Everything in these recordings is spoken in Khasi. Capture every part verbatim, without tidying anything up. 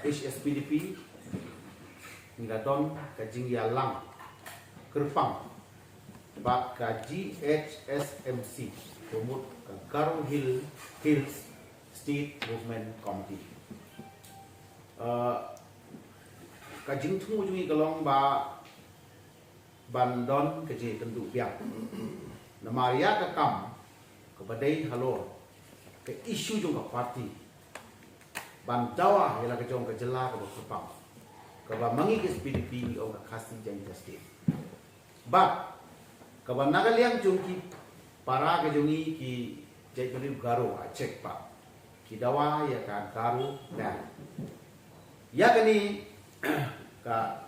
H S P D P, ngi la don ka jingïalang kyrpang bad ka G H S M C, ka mut ka Garo Hill, Hills State Movement Committee. Uh, ka jingthmu jong ngi ka long ba ban don ka jingkynduh biang. Namar ïa ka kam kaba dei halor ka issue jong ka party ban dawa ïa la ka jong ka jylla kaba kyrpang, kaba ma ngi ka H S P D P ngi ong ka Khasi Jaintia State. Bad kaba na ka liang jong ki para ka jong ngi ki jaitbynriew Garo, ah, check pat, ki dawa ïa ka Garo Land. Ïa kane ka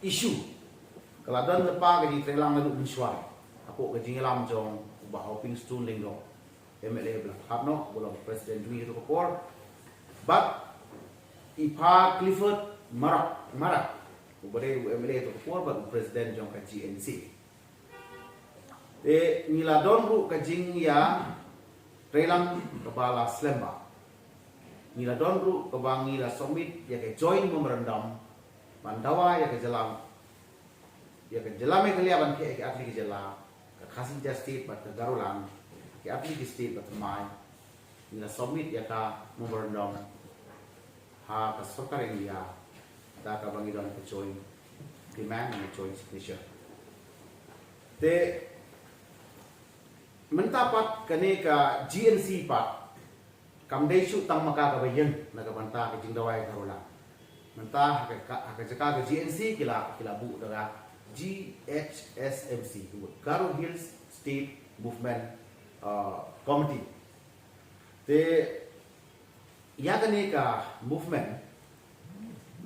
issue ka la don lypa ka jingtreilang naduh mynshuwa hapoh ka jingïalam jong u Bah Hoping Stone Lyngdoh, M L A ba la khlad noh, uba long president jong ngi ha kato ka por. Bad i Pa Clifford Marak, Marak, uba dei u M L A ha kato ka por bad u president jong ka G N C. Te ngi la don ruh ka jingïatreilang kaba la slem bha. Ngi la don ruh kaba ngi la submit ïa ka joint memorandum ban dawa ïa ka jylla, ïa ka jylla Meghalaya ban khih ïa ki artylli ki jylla, ka Khasi Jaintia State bad ka Garoland, ki artylli ki state ba thymmai. Ngi la submit ïa ka memorandum ha ka sorkar India da kaba ngi don ka joint demand ne joint signature. Te mynta pat kane ka G N C pat kam dei shuh tang ma ka kaba ïeng na ka bynta ka jingdawa ïa ka Garoland. Mynta ha ka, ha ka jaka ka G N C ki la, ki la buh da ka G H S M C, Garo Hills State Movement, uh, Committee. Te ïa kane ka movement,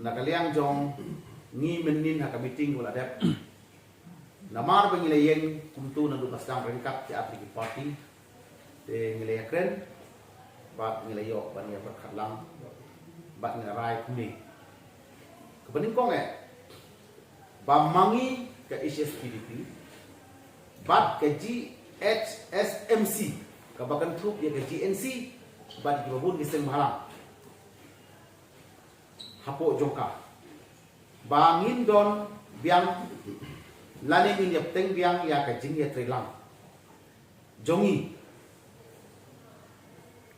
na ka liang jong ngi mynnin ha ka meeting ba la dep, namar ba ngi la ïeng kumto naduh ba sdang ryngkat ki artylli ki party, te ngi la ïakren bad ngi la ïoh ban ïa pyrkhat lang bad ngi la rai kumne. Kaba nyngkong eh, ba ma ngi ka H S P D P bad ka G H S M C kaba kynthup ïa ka G N C bad kiba bun ki seng bhalang hapoh jong ka, ba ngin don biang lane ngin ïa bteng biang ïa ka jingïatreilang jong ngi,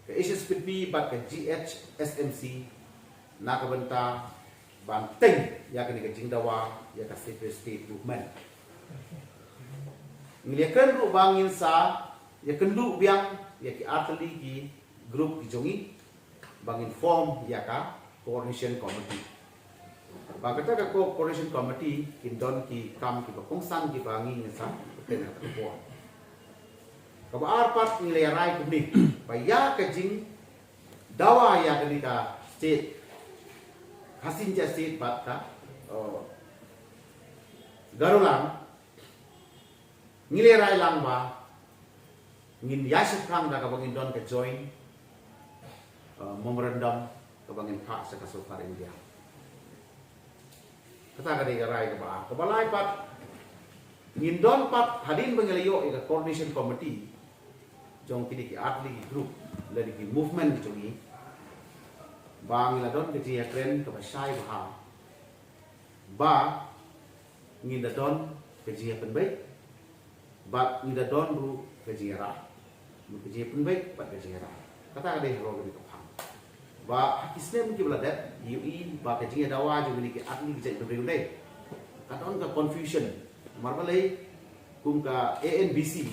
ka H S P D P bad ka G H S M C, na ka bynta ban teng ïa kane ka jingdawa ïa ka separate state movement. Ngi la ïakren ruh ba ngin sa ïakynduh biang ïa ki artylli ki group ki jong ngi ba ngin form ïa ka coordination committee. Ba kata ka co-, coordination committee kin don ki kam kiba kongsan kiba ngi ngin sa pynbeit ha kata ka por. Kaba ar pat ngi la ïa rai kumne, ba ïa ka jingdawa ïa kane ka state, Khasi Jaintia State bad ka, uh, Garoland, ngi la rai lang ba ngin ïa shaphrang da kaba ngin don ka joint, uh, memorandum kaba ngin phah sha ka sorkar India. Kata ka dei ka rai kaba ar. Kaba lai pat, ngin don pat hadien ba ngi la ïoh ïa ka coordination committee jong kine ki artylli ki group lane ki movement ki jong ngi, ba ngi la don ka jingïakren kaba shai bha ba ngin da don ka jingïapynbeit bad ngin da don ruh ka jingïarap. Ka jingïapynbeit bad ka jingïarap, kata ka dei halor kane ka phang. Ba ha ki snem kiba la dep, ïohi ba ka jingïadawa jong kine ki artylli ki jaitbynriew dei ka don ka confusion. Namar balei, kum ka A N B C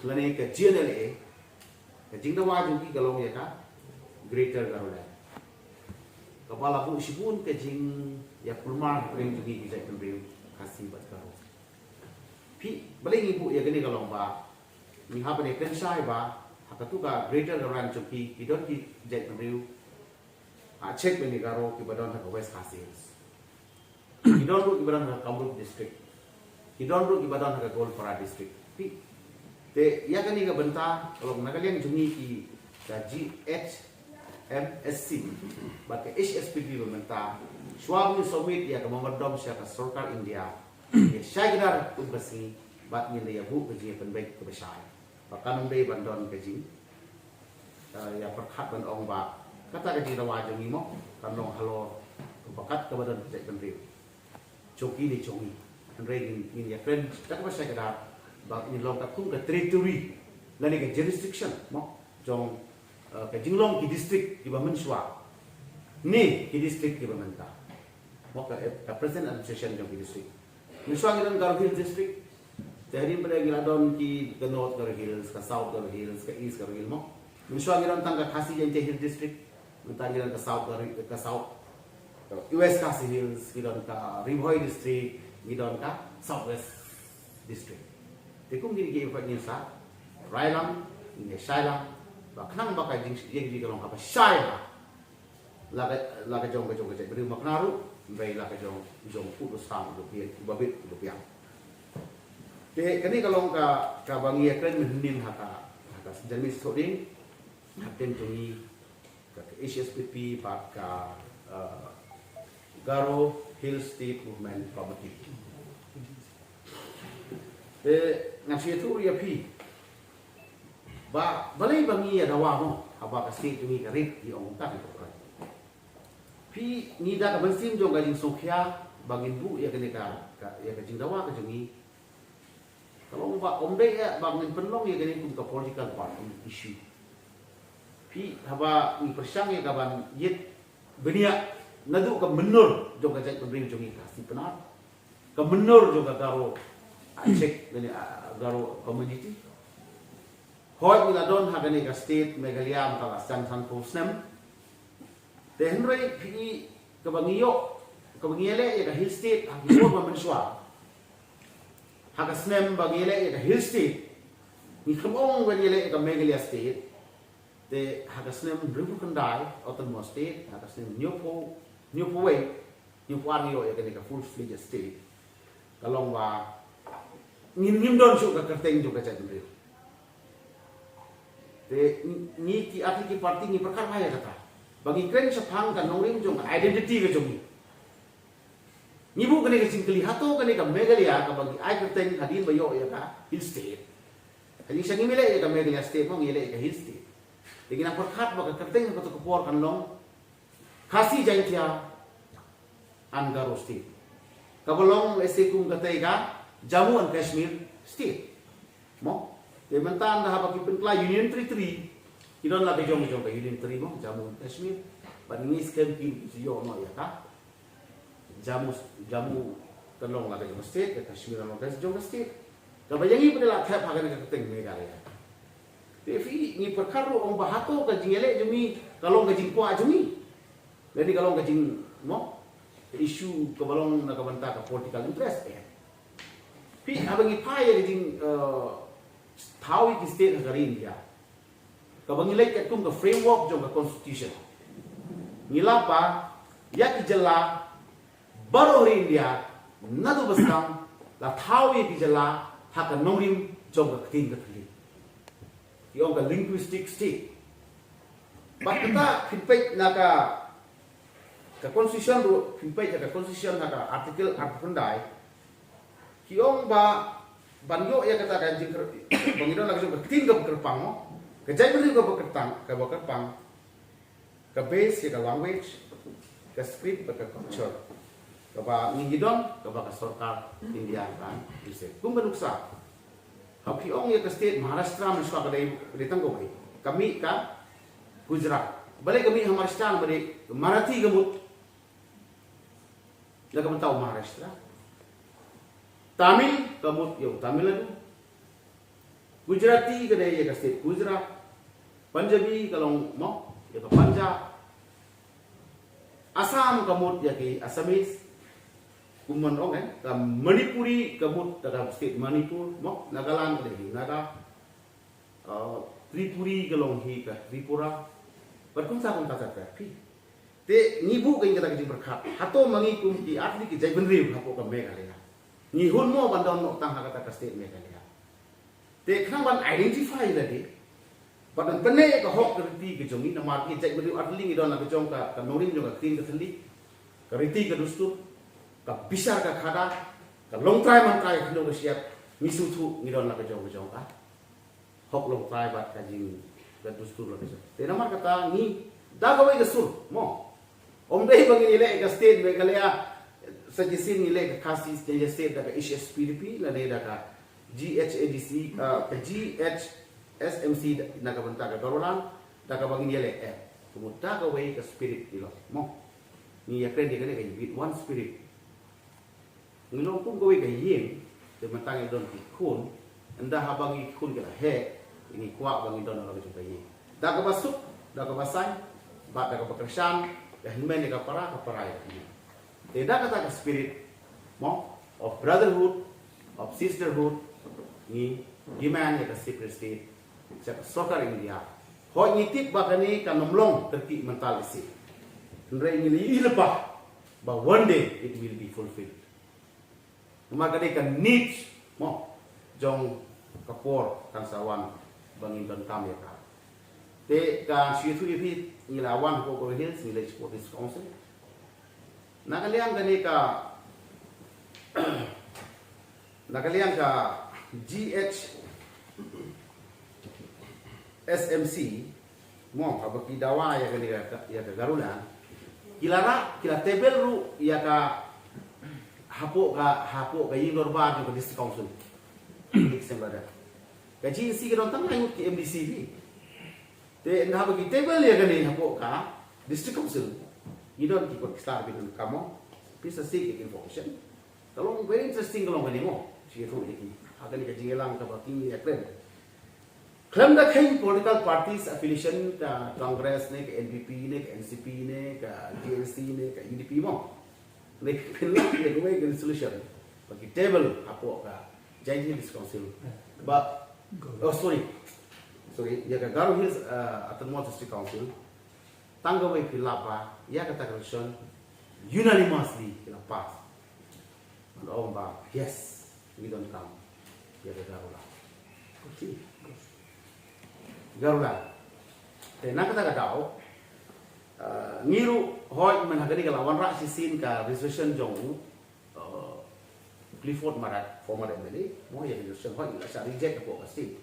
lane ka G N L A, ka jingdawa jong ki ka long ïa ka Greater Garoland, kaba la buh shibun ka jingïakulmar hapdeng jong ki jaitbynriew Khasi bad Garo. Phi, balei ngi buh ïa kane ka long ba ngi hap ban ïakren shai ba ha katu ka Greater Garoland jong ki, ki don ki jaitbynriew ha check bad ngi Garo kiba don ha ka West Khasi Hills. Ki don ruh kiba don ha ka Kamrup District. Ki don ruh kiba don ha ka Goalpara District. Phi, te ïa kane ka bynta ka long na ka liang jong ngi ki ka G H M S C bad ka H S P D P ba mynta, shuwa ba ngi submit ïa ka memorandum sha ka sorkar India, ïa shai kdar kum ka sngi bad ngin da ïa buh ka jingïapynbeit kaba shai. Ba kan ym dei ban don ka jing, eh, ïa pyrkhat ban ong ba Kata ka jingdawa jong ngi mo, kan long halor ka bakat kaba don ka jaitbynriew jong ki ne jong ngi. Hynrei ngin, ngin ïakren da kaba shai kdar ba ngin long katkum ka territory lane ka jurisdiction mo jong, eh, ka jinglong ki district kiba mynshuwa ne ki district kiba mynta. Mo ka, eh, ka present administration jong ki district. Mynshuwa ngi don Garo Hills District. Te hadien ba ngi la don ki ka North Garo Hills, ka South Garo Hills, ka East Garo Hills mo. Mynshuwa ngi don tang ka Khasi Jaintia Hills District. Mynta ngi don ka South Garo, ka South, ka West Khasi Hills, ngi don ka Ri Bhoi District, ngi don ka South West District. Te kum kine ki pat ngin sa rai lang, ngin shai lang ba khnang ba ka jing, jing, jing ka long kaba shai ba la ka, la ka jong, ka jong ka jaitbynriew Mawkynrew, hynrei la ka jong, jong u ba sam, u ba biang, u ba bit, u ba biang. Te kane ka long ka, kaba ngi ïakren mynhynnin ha ka, ha ka janmiet soding, ha ka ktien jong ngi, ka, ka H S P P bad ka, eh, Garo Hills State Movement Committee. Te ngan shu ïathuh ïa phi ba balei ba ngi ïa dawa mo, haba ka state jong ngi ka rit, ngi ong kumta ki kyrpang. Phi, ngi da ka mynsiem jong ka jingsngewkhia ba ngin buh ïa kane ka, ka, ïa ka jingdawa ka jong ngi. Ka long ba ym dei eh ba ngin pynlong ïa kane kum ka political party issue. Phi, haba ngi pyrshang ïa ka ban ïit bniah naduh ka mynnor jong ka jaitbynriew jong ngi ka Khasi Pnar, ka mynnor jong ka Garo, ah, check, lane, ah, Garo community. Hooid ngi la don ha kane ka state Meghalaya mynta la san sanphew snem. Te hynrei phi, kaba ngi ïoh, kaba ngi ïaleh ïa ka Hill State ha ki por ba mynshuwa, ha ka snem ba ngi ïaleh ïa ka Hill State, ngi khlem ong ba ngi ïaleh ïa ka Meghalaya State. Te ha ka snem hynriewphew khyndai Autonomous State, ha ka snem hynñiewphew, hynñiewphew wei, hynñiewphew ar ngi ïoh ïa kane ka full fledged state. Ka long ba ngim, ngim don shuh ka kyrteng jong ka jaitbynriew. Te ngi, ngi ki artylli ki party ngi pyrkhat bha ïa kata ba ngi kren shaphang ka nongrim jong ka identity ka jong ngi. Ngi buh kane ka jingkylli, hato kane ka Meghalaya kaba ngi ai kyrteng hadien ba ïoh ïa ka Hill State, hadien sha ngim ïaleh ïa ka Meghalaya State mo, ngi ïaleh ïa ka Hill State. Te ngi nang pyrkhat ba ka kyrteng ha kato ka por kan long Khasi Jaintia and Garo State. Kaba long lehse kum katei ka Jammu and Kashmir State. Mo? Te mynta ynda haba ki pynkylla Union Territory, ki don la ka jong, jong ka Union Territory mo, Jammu and Kashmir. Bad ngi skhem ki, ki ïoh noh ïa ka Jammu, Jammu kan long la ka jong ka state, ka Kashmir kan long ka jong ka state. Kaba ïa ngi pat la thep ha kane ka kyrteng Meghalaya. Te phi, ngi pyrkhat ruh ong ba hato ka jingïaleh jong ngi ka long ka jingkwah jong ngi, lane ka long ka jing, mo, ka issue kaba long na ka bynta ka political interest eh. Phi, haba ngi phai ïa ka jing, eh, thaw ïa ki state ha ka ri India, kaba ngi leit katkum ka framework jong ka constitution, ngi lap ba ïa ki jylla baroh ha ri India naduh ba sdang la thaw ïa ki jylla ha ka nongrim jong ka ktien ka thylli. Ki ong ka linguistic state. Bad kata phin peit na ka, ka constitution ruh, phin peit na ka constitution na ka article arphew khyndai. Ki ong ba ban ïoh ïa kata ka jingkyr-, ba ngi don la ka jong ka ktien kaba kyrpang mo, ka jaitbynriew kaba kyrpang, kaba kyrpang, ka base ïa ka language, ka script bad ka culture kaba ngi, ngi don, kaba ka sorkar India ka use. Kum ka nuksa, haba phi ong ïa ka state Maharashtra mynshuwa ka dei, ka dei tang kawei, ka mih ka Gujarat. Balei ka mih ha Maharashtra? Namar dei Marathi ka mut na ka bynta u Maharashtra. Tamil ka mut ïa u Tamil Nadu. Gujarati ka dei ïa ka state Gujarat. Punjabi ka long mo ïa ka Punjab. Assam ka mut ïa ki Assamese. Kumno ong eh, ka Manipuri ka mut ïa ka state Manipur mo, Nagaland ka dei hi Naga. Uh, Tripuri ka long hi ka Tripura. Bad kumta kumta ter ter phi. Te ngi buh kein kata ka jingpyrkhat, hato ma ngi kum ki artylli ki jaitbynriew hapoh ka Meghalaya, ngi hun mo ban don noh tang ha kata ka state Meghalaya? Te khnang ban identify lade bad ban pynneh ïa ka hok ka riti ka jong ngi, namar ki jaitbynriew artylli ngi don la ka jong ka, ka nongrim jong ka ktien ka thylli, ka riti ka dustur, ka bishar ka khadar, ka longtrai mantrai, ka khyndew ka shyiap, ngi sngewthuh ngi don la ka jong, ka jong ka hok longtrai bad ka jing, ka dustur la ka jong. Te namar kata ngi, Da kawei ka sur mo. Ym dei ba ngin ïaleh ka state Meghalaya, sa shisien ngi leh ka Khasi Jaintia State da ka H S P D P lane da ka G H A D C, uh, ka G H S M C na ka bynta ka Garoland, da kaba ngin ïaleh eh. Kumta kawei ka spirit ïa long mo. Ngi ïakren ïa kane ka with one spirit. Ngi long kum kawei ka ïing, te mynta ngi don ki khun, ynda haba ngi khun ki la heh, ngi kwah ba ngi don ha la ka jong ka ïing. Da kaba suk, da kaba saiñ, bad da kaba kyrshan, ka hynmen ïa ka para, ka para ïa ka hynmen. Te da kata ka spirit mo, of brotherhood, of sisterhood, ngi demand ïa ka separate state sha ka sorkar India. Hooid ngi tip ba kane kan ym long kyrkieh mynta lehse, hynrei ngi la ïohi lypa ba one day it will be fulfilled. Namar ka dei ka need mo jong ka por kan sa wan ba ngin donkam ïa ka. Te ka shu ïathuh ïa phi, ngi la wan hapoh Garo Hills, ngi la support District Council. Na ka liang kane ka, na ka liang ka G H S M C mo, haba ki dawa ïa kane ka, ïa ka Garoland, ki la rah, ki la table ruh ïa ka hapoh ka, hapoh ka ïing dorbar jong ka District Council. Ki seng lada ka G H S M C ka don tang lai ngut ki M D C phi. Te ynda haba ki table ïa kane hapoh ka District Council, ngi don ki kot ki sla ki donkam mo. Phi sa seek ïa ki information. Ka long very interesting ka long kane mo. Shu ïathuh ïa ki ha kane ka jingïalang kaba ki ïakren. Khlem da kheiñ political parties affiliation, ka Congress ne, ka N P P ne, ka N C P ne, ka T M C ne, ka U D P mo. Ne phin lah ïa kawei ka resolution ba ki table hapoh ka Jaintia Hills District Council. Ba, oh, sorry. Sorry, ïa ka Garo Hills, uh, Autonomous District Council. Tang kawei phi lap ba ïa kata ka resolution unanimously ki la pass. Ban ong ba yes, ngi donkam ïa ka Garoland. Garoland. Te na kata ka daw, uh, ngi ruh hooid mynta ha kane ka la wanrah shisien ka resolution jong u, uh, Clifford Marak, former M L A, mo, ïa ka resolution hooid ngi la shah reject hapoh ka state.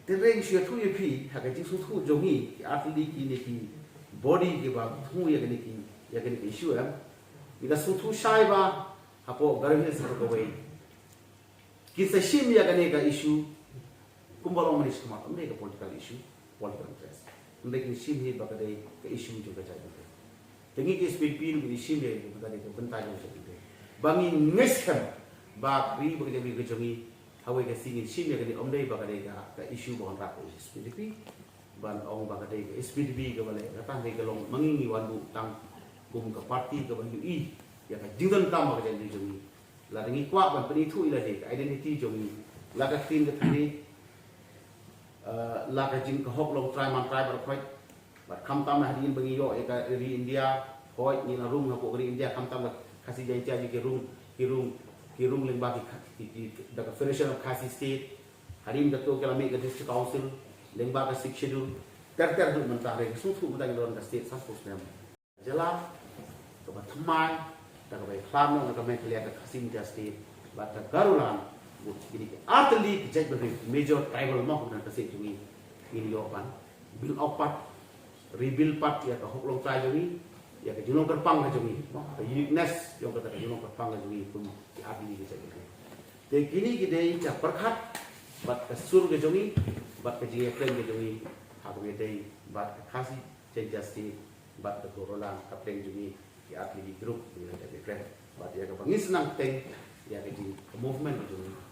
Te ngi shu ïathuh ïa phi ha ka jingsngewthuh jong ngi ki artylli kine ki body kiba thmu ïa kine ki, ïa kine ki issue em. Ngi da sngewthuh shai ba hapoh Garo Hills hapoh kawei kin sa shim ïa kane ka issue kumba long mynne shakhmat, ym dei ka political issue, political interest. Ym dei kin shim hi ba ka dei ka issue jong ka jaitbynriew. Te ngi ki S P D P ngi shim ïa ka bynta, ka bynta jong ka jaitbynriew. Ba ngi ngeit skhem ba ka ri bad ka jaitbynriew ka jong ngi, hawei ka sngi ngin shim ïa kane, ym dei ba ka dei ka, ka issue ba wanrah ka S P D P. Ban ong ba ka dei ka S P D P kaba leh kata, hynrei ka long ma ngi, ngi wan buh tang kum ka party kaba ïohi ïa ka jingdonkam ka jaitbynriew jong ngi. Lada ngi kwah ban pynithuh ïa lade ka identity jong ngi, la ka ktien ka thane, eh, la ka jing, ka hok longtrai mantrai baroh khoit. Bad khamtam hadien ba ngi ïoh ïa ka ri India, hooid ngi la rung hapoh ka ri India, khamtam ka Khasi Jaintia, ki rung, ki rung, ki rung lyngba ki, ki, ki, da ka Federation of Khasi State. Hadien kata ki la mih ka District Council lyngba ka Sixth Schedule. Ter ter haduh mynta, hynrei ka sngewthuh mynta ngi don ka state sanphew snem. Jylla kaba thymmai, da kaba ïakhlam noh na ka Meghalaya, ka Khasi Jaintia State bad ka Garoland. Bad kine ki artylli ki jaitbynriew, major tribal mo, na ka state jong ngi, ngin ïoh ban build up pat, rebuild pat ïa ka hok longtrai jong ngi, ïa ka jinglong kyrpang ka jong ngi mo, ka uniqueness jong kata ka jinglong kyrpang ka jong ngi kum ki artylli ki jaitbynriew. Te kine ki dei ka pyrkhat bad ka sur ka jong ngi bad ka jingïakren ka jong ngi ha kaba ïadei bad ka Khasi Jaintia State bad ka Garoland, ka pdeng jong ngi ki artylli ki group, ngi la dep ïakren bad ïa kaba ngin sa nang teng ïa ka jing, ka movement ka jong ngi.